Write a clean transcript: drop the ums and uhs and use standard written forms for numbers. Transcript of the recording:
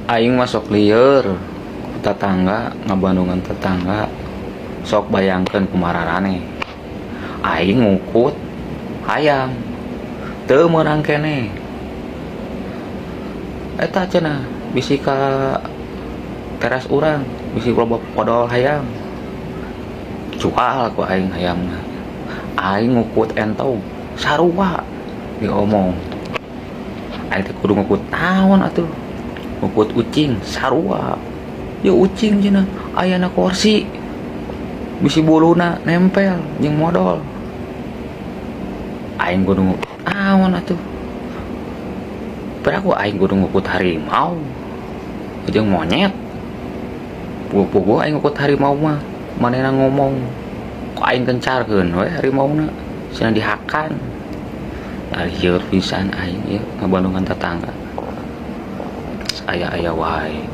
Aing mah sok lieur ku tatangga, ngabandungan tetangga. Sok bayangkeun kumaha. Aing ngukut hayam teu meunang keneh. Eta cenah bisi ka teras urang, bisi loba podol hayam. Jual ku aing hayamna. Aing ngukut entog sarua diomong. Aing teh kudu ngukut naon atuh? Ngukut ucing sarua. Ya ucing cenah ayana kursi. Bisi buluna nempel jeung modol. Aing kudu ngukut naon atuh? Piraku aing kudu ngukut harimau jeung monyet. Puguh aing ngukut harimau mah manehna ngomong ku aing kencarkeun we harimauna, cenah dihakan. Lieur pisan aing ieu ngabandungan tetangga. Aya-aya wae.